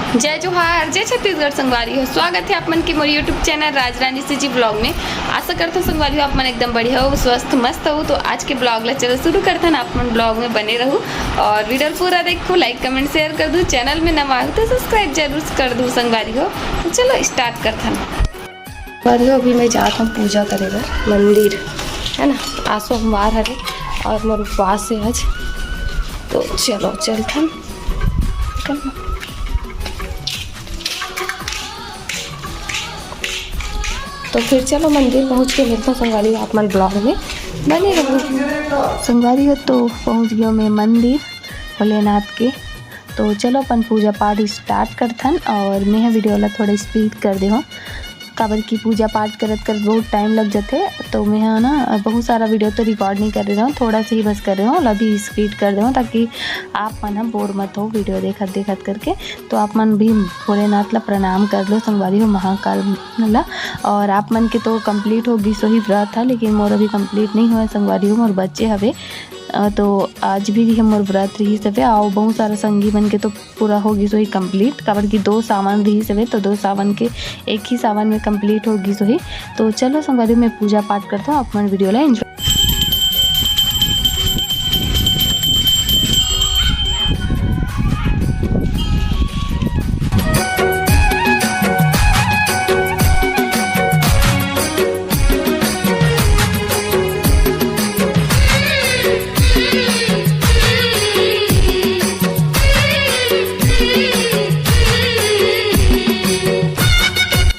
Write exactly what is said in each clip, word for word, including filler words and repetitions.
जय जोहार, जय छत्तीसगढ़ संगवारी हो। स्वागत है आप मन के मोर YouTube चैनल राजरानी सीजी ब्लॉग में। आशा करता हूँ संगवारी हो आप मन एकदम बढ़िया हो, स्वस्थ मस्त हो। तो आज के ब्लॉग ला चलो शुरू करथन, आप मन ब्लॉग में बने रहू और वीडियो पूरा देखो, लाइक कमेंट शेयर कर दू। चैनल में नवा हो तो सब्सक्राइब जरूर कर दू संगवारी हो। तो चलो स्टार्ट करथन। संगवारी हो, अभी मैं जात हूँ पूजा करे बर मंदिर, है ना। आज सोमवार हरे और मोर उपवास है आज। तो चलो चलथन। तो फिर चलो मंदिर पहुँच के मिलता संगवारी हो, आप मन ब्लॉग में बने रहो। संगवारी हो तो पहुँच गयो मैं मंदिर भोलेनाथ के। तो चलो अपन पूजा पाठ स्टार्ट करथन और मैं वीडियो ला थोड़ा स्पीड कर दे हूँ, काबर कि पूजा पाठ करत करत बहुत टाइम लग जाथे। तो मैं ह ना बहुत सारा वीडियो तो रिकॉर्ड नहीं कर रहे हूँ, थोड़ा सा ही बस कर रहे हूँ और अभी स्पीड कर दे हूँ ताकि आप मन ह बोर मत हो वीडियो देखत देखत करके। तो आप मन भी भोलेनाथ ला प्रणाम कर लो संगवारी हो, महाकाल ला। और आप मन के तो कंप्लीट हो गिस होही व्रत ह, लेकिन मोर अभी कंप्लीट नहीं हुआ संगवारी हो, मोर बच्चे हवे। अ, तो आज भी, भी मोर व्रत रहिस हवे, अउ बहुत सारा संगी मन के तो पूरा हो गिस होही कंप्लीट, काबर कि दो सावन रहिस हवे, तो दो सावन के एक ही सावन में कंप्लीट हो गिस होही। तो चलो संगवारी, मैं पूजा पाठ करता हूँ, आप मन वीडियो ला एंजॉय।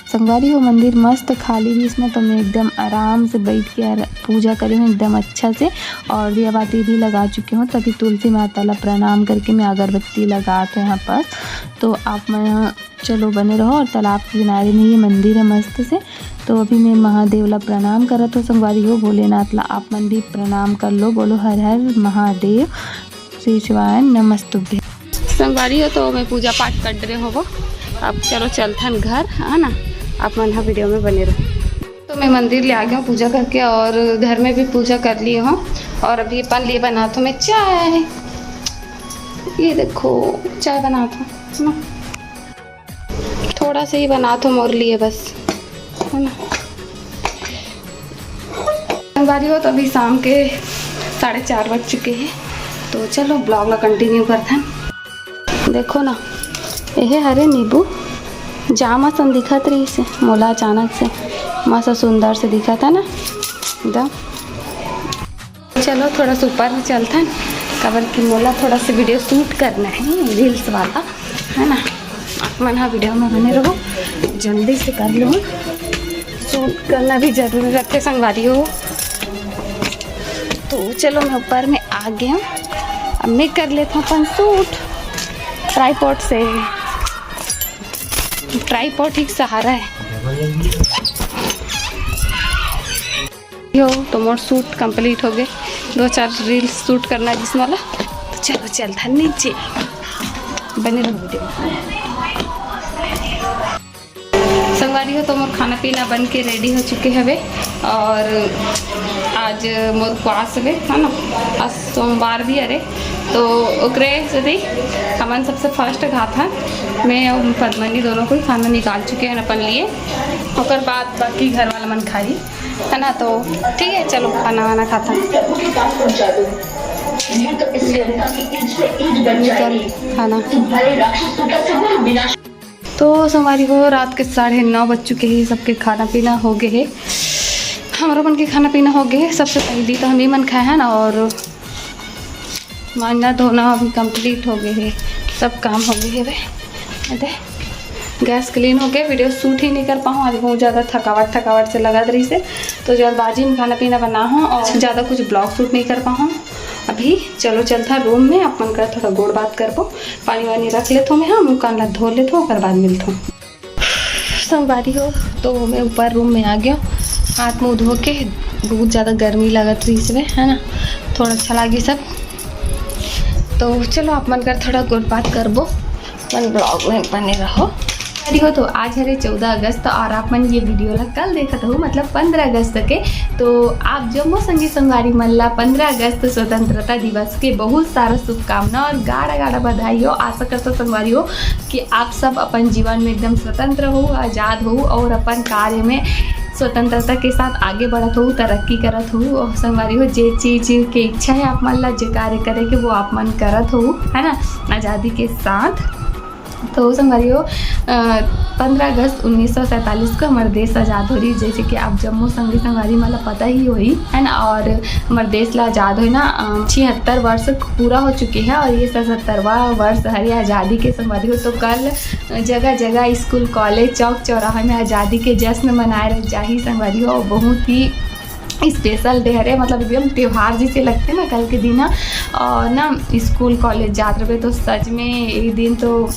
संगवारी हो, मंदिर मस्त खाली रहिस, मैं तो मैं एकदम आराम से बैठ के आरा-, पूजा करे हूँ एकदम अच्छा से। और दिया बाती भी लगा चुके हूँ, तभी तुलसी माता ला प्रणाम करके मैं अगरबत्ती लगात हूँ यहाँ पर। तो आप मन चलो बने रहो। और तालाब के किनारे में ये मंदिर है मस्त से। तो अभी मैं महादेव ला प्रणाम करत हूँ संगवारी हो, भोलेनाथ ला आप मन भी प्रणाम कर लो, बोलो हर हर महादेव, श्री शिवाय नमस्तुभ्यं। संगवारी हो, तो मैं पूजा पाठ कर रहे हो, अब चलो चलथन घर, है ना, आप मन ह वीडियो में बने रहो। तो मैं मंदिर ले आ गया हूँ पूजा करके और घर में भी पूजा कर लिए हूँ। और अभी अपन लिए बनात हूँ मैं चाय, ये देखो चाय बनात हूँ, है ना। थोड़ा सा ही बनात हूँ मोर लिए बस, है ना। संगवारी हो, तो अभी शाम के साढ़े चार बज चुके हैं, तो चलो ब्लॉग ला कंटिन्यू करथन। देखो ना, एहे हरे नींबू, जाम असन दिखत रहिस हे मोला अचानक से, मस्त सुंदर से दिखत हे ना एकदम। चलो थोड़ा सा ऊपर में चलथन, काबर कि मोला थोड़ा सा वीडियो शूट करना है रील्स वाला, है ना। आप मन हा वीडियो में बने रहो, जल्दी से कर लो, शूट करना भी जरूरी रहिथे संगवारी हो। तो चलो मैं ऊपर में आ गया हूँ, अब मैं कर लेता हूँ अपन शूट ट्राईपॉड से, ट्राईपॉड ही सहारा है। यो तो मोर शूट कंप्लीट हो गए, दो चार रील्स शूट करना जिस वाला। तो चलो चलथन नीचे, बने रहो वीडियो। संगवारी हो, तो मोर खाना पीना बन के रेडी हो चुके हवे और आज मोर उपवास हवे, है ना, आज सोमवार भी हरे, तो ओकरे सेती हमन सबसे फर्स्ट खाथन। मैं और पद्मनी दोनों कोई खाना निकाल चुके हैं अपन लिए, ओकर बाद बाकी घर वाला मन खाही, है ना। तो ठीक है, चलो खाना वाना खाथन। निकल खाना। तो संगवारी हो, रात के साढ़े नौ बज चुके हैं, सबके खाना पीना हो गए है, हमरो मन के खाना पीना हो गए है। सबसे पहली तो हम ही मन खाए हैं ना, और मांजना धोना अभी कंप्लीट हो गए है, सब काम हो गए है। अरे गैस क्लीन हो गए, वीडियो शूट ही नहीं कर पाऊँ आज, बहुत ज़्यादा थकावट थकावट से लगा रही से, तो जल्दबाजी में खाना पीना बना हूँ और ज़्यादा कुछ ब्लॉग शूट नहीं कर पाऊँ। अभी चलो चलता रूम में, अपन कर थोड़ा गोड़ बात करबो, पानी वानी रख लेथो मैं, हाँ, मुँह कान ला धो लेथो, ओकर बाद मिलथो। संगवारी हो, तो मैं ऊपर रूम में आ गया, हाथ मुँह धो के, बहुत ज़्यादा गर्मी लगत रही इसमें, है ना, थोड़ा अच्छा लागी सब। तो चलो आप मन कर थोड़ा गोड़ बात करबो, मन ब्लॉग में बने रहो। अरे हो, तो आज हरे चौदह अगस्त और आप मन ये वीडियो ला कल देखत हो, मतलब पंद्रह अगस्त के। तो आप जम्मो संगी संगवारी मन ला पंद्रह अगस्त स्वतंत्रता दिवस के बहुत सारा शुभकामना और गाड़ा गाड़ा बधाई हो। आशा करता संगवारी हो कि आप सब अपन जीवन में एकदम स्वतंत्र हो, आजाद हो और अपन कार्य में स्वतंत्रता के साथ आगे बढ़त हो, तरक्की करत हो। और संगवारी हो, जे चीज के इच्छा है आप मन ला, जे कार्य करे के, वो आप मन करत हो, है ना, आजादी के साथ। तो संगवारी हो, पंद्रह अगस्त उन्नीस सौ सैंतालीस को हमारे देश आजाद हो रही, जैसे कि आप जम्मो संगी संगवारी मन ला पता ही होही, है ना। और हमारे देश ला आजाद होए ना छिहत्तर वर्ष पूरा हो चुके हैं और ये सतहत्तरवां वर्ष हरे आजादी के संगवारी हो। तो कल जगह जगह स्कूल, कॉलेज, चौक चौराहा में आजादी के जश्न मनाए जाही संगवारी हो। बहुत ही स्पेशल डे हरे, मतलब एकदम त्योहार जैसे लगते ना कल के दिन ह। और ना स्कूल कॉलेज जात रहे तो सच में ये दिन तो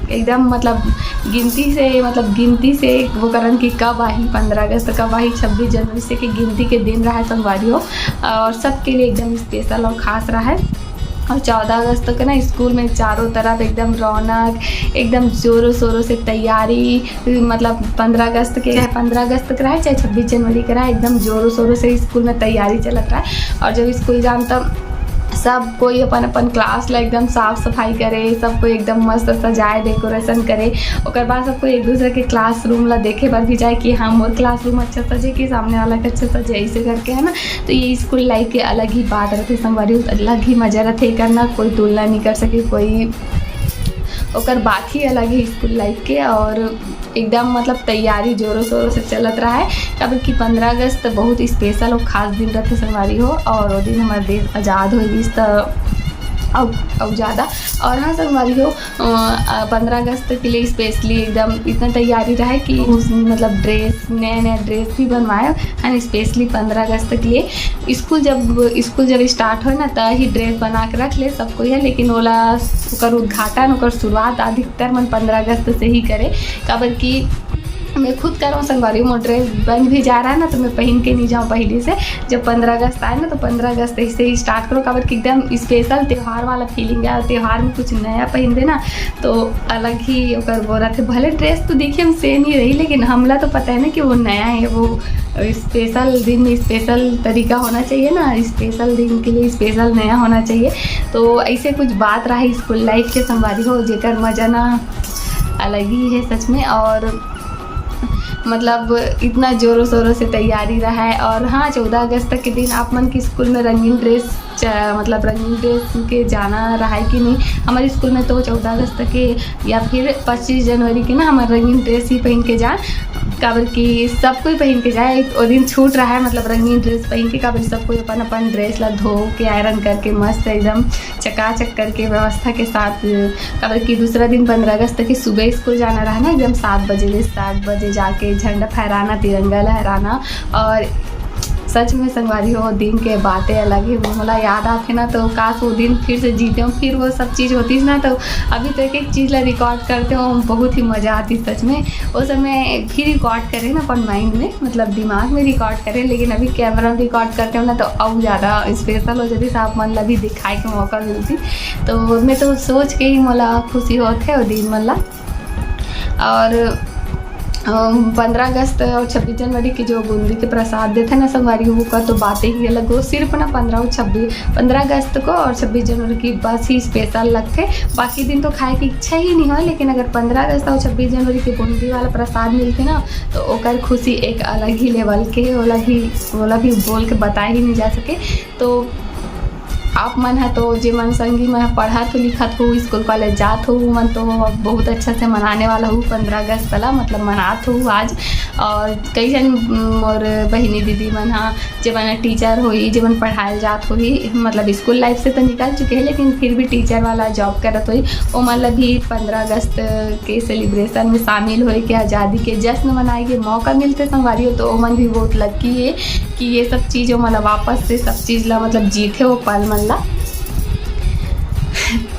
एकदम मतलब गिनती से, मतलब गिनती से वो करन कि कब आही पंद्रह अगस्त, कब आही छब्बीस जनवरी से, कि गिनती के दिन रहा संगवारी हो। और सबके लिए एकदम स्पेशल और खास रहा है। और चौदह अगस्त के ना स्कूल में चारों तरफ एकदम रौनक, एकदम जोरों शोरों से तैयारी, मतलब पंद्रह अगस्त के, चाहे पंद्रह अगस्त के रहे, चाहे छब्बीस जनवरी के रहे, एकदम जोरों शोरों से स्कूल में तैयारी चलत रहे। और जब स्कूल जाम तब सब कोई अपन अपन क्लास ला एकदम साफ सफाई करे, सब कोई एकदम मस्त सजाए, डेकोरेशन करे। ओकर बाद सब कोई एक दूसरे के क्लासरूम ला देखे बर भी जाए कि हाँ, मोर क्लासरूम अच्छा सजे कि सामने वाला के अच्छा सजे, ऐसे करके, है ना। तो ये स्कूल लाइफ के अलग ही बात रहते संगवारी, अलग ही मजा रहते एकर ना, कोई तुलना नहीं कर सके कोई, ओकर बात ही अलग है स्कूल लाइफ के। और एकदम मतलब तैयारी जोरों शोरों से चलत रहा है, काबर कि पंद्रह अगस्त बहुत स्पेशल और खास दिन रहते संगवारी हो। और वो दिन हमारे देश आजाद हो गई तो अब अब ज़्यादा। और हाँ संगवारी हो, पंद्रह अगस्त के लिए स्पेशली एकदम इतना तैयारी रहा है कि उस मतलब ड्रेस, नया नया ड्रेस भी बनवाए, एंड स्पेशली पंद्रह अगस्त के लिए स्कूल जब स्कूल जब स्टार्ट हो ना, तब ही ड्रेस बना के रख ले सब कोई है। लेकिन ओला ओकर उद्घाटन, ओकर शुरुआत अधिकतर मन पंद्रह अगस्त से ही करे, काबर कि मैं खुद करूँ संगवारी, मोर ड्रेस बन भी जा रहा है ना, तो मैं पहन के नहीं जाऊँ पहले से। जब पंद्रह अगस्त आए ना, तो पंद्रह अगस्त ऐसे ही स्टार्ट करो, काबर कि एकदम स्पेशल त्यौहार वाला फीलिंग है। त्यौहार में कुछ नया पहन देना तो अलग ही ओकर वो रहते। भले ड्रेस तो देखिए हम सेम ही रही, लेकिन हमला तो पता है ना कि वो नया है, वो स्पेशल दिन में स्पेशल तरीका होना चाहिए ना, स्पेशल दिन के लिए स्पेशल नया होना चाहिए। तो ऐसे कुछ बात रहा स्कूल लाइफ के संगवारी हो, जेकर मजा ना अलग ही है सच में। और मतलब इतना जोरों शोरों से तैयारी रहा है। और हाँ, चौदह अगस्त के दिन आप मन के स्कूल में रंगीन ड्रेस, मतलब रंगीन ड्रेस के जाना रहा है कि नहीं? हमारे स्कूल में तो चौदह अगस्त के या फिर पच्चीस जनवरी के ना हमारे रंगीन ड्रेस ही पहन के जाए, काबर कि सब कोई पहन के जाए। वो दिन छूट रहा है, मतलब रंगीन ड्रेस पहन के, काबर सब कोई अपन अपन ड्रेस ला धो के, आयरन करके मस्त एकदम चकाचक करके व्यवस्था के साथ। काबर कि दूसरा दिन पंद्रह अगस्त के सुबह स्कूल जाना रहा ना, एकदम सात बजे ले, सात बजे जाके झंडा फहराना, तिरंगा लहराना। और सच में संगवारी हो, दिन के बातें अलग ही। मोला याद आथे ना, तो काश वो दिन फिर से जीते हो, फिर वो सब चीज़ होती ना, तो अभी तो एक एक चीज़ ला रिकॉर्ड करते हो, बहुत ही मज़ा आती सच में। वो समय फिर रिकॉर्ड करें ना अपन माइंड में, मतलब दिमाग में रिकॉर्ड करें, लेकिन अभी कैमरा में रिकॉर्ड करते हो ना, तो और ज़्यादा स्पेशल हो जाती, तो आप मन ला भी दिखाए के मौका मिलती। तो मैं तो सोच के ही मोला खुशी होत है वो दिन मन ला। और पंद्रह अगस्त और छब्बीस जनवरी के जो बूंदी के प्रसाद देथे ना संगवारी, ओकर तो बातें ही अलग हो। सिर्फ ना पंद्रह और छब्बीस, पंद्रह अगस्त को और छब्बीस जनवरी की बस ही स्पेशल लगथे। बाकी दिन तो खाए की इच्छा ही नहीं हो, लेकिन अगर पंद्रह अगस्त और छब्बीस जनवरी के बूंदी वाला प्रसाद मिलथे ना, तो ओकर खुशी एक अलग ही लेवल के, ओला भी ओला भी बोल के बताए ही नहीं जा सके। तो आप मन ह तो, जे मन संगी मन ह पढ़त हो, लिखत हो, स्कूल कॉलेज जात हो, वो मन तो बहुत अच्छा से मनाने वाला हो पंद्रह अगस्त ला, मतलब मनात हो आज। और कई झन मोर बहिनी दीदी मन ह, जे मन टीचर होही, जे मन पढ़ाए जात होही, मतलब स्कूल लाइफ से तो निकल चुके हैं, लेकिन फिर भी टीचर वाला जॉब करत होही, वो मन ला भी पंद्रह अगस्त के सेलिब्रेशन में शामिल होए के, आज़ादी के जश्न मनाए के मौका मिलथे संगवारी हो, तो वो मन भी बहुत लकी है कि ये सब चीज़ वो मन ला वापस से सब चीज़ ला, मतलब जीथे वो पल मन ला।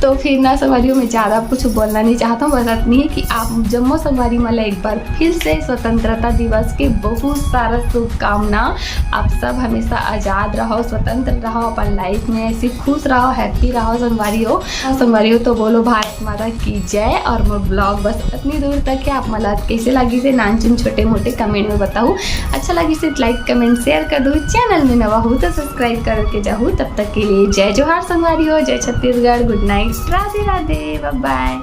तो फिर ना संगवारी हो, मैं ज़्यादा कुछ बोलना नहीं चाहता हूँ, बस इतनी है कि आप जम्मो संगवारी मन ला एक बार फिर से स्वतंत्रता दिवस के बहुत सारा शुभकामना। आप सब हमेशा आज़ाद रहो, स्वतंत्र रहो, अपन लाइफ में ऐसे खुश रहो, हैप्पी रहो संगवारी हो। और संगवारी हो तो बोलो भारत माता की जय। और मोर ब्लॉग बस इतनी दूर तक है। आप मन ला कैसे लागिस हे नानचुन छोटे मोटे कमेंट में बताओ। अच्छा लागिस हे लाइक कमेंट शेयर कर दो, चैनल में नवा हो तो सब्सक्राइब करके जाहू। तब तक के लिए जय जोहार संगवारी हो, जय छत्तीसगढ़, गुड नाइट, राधे राधे, बाय बाय।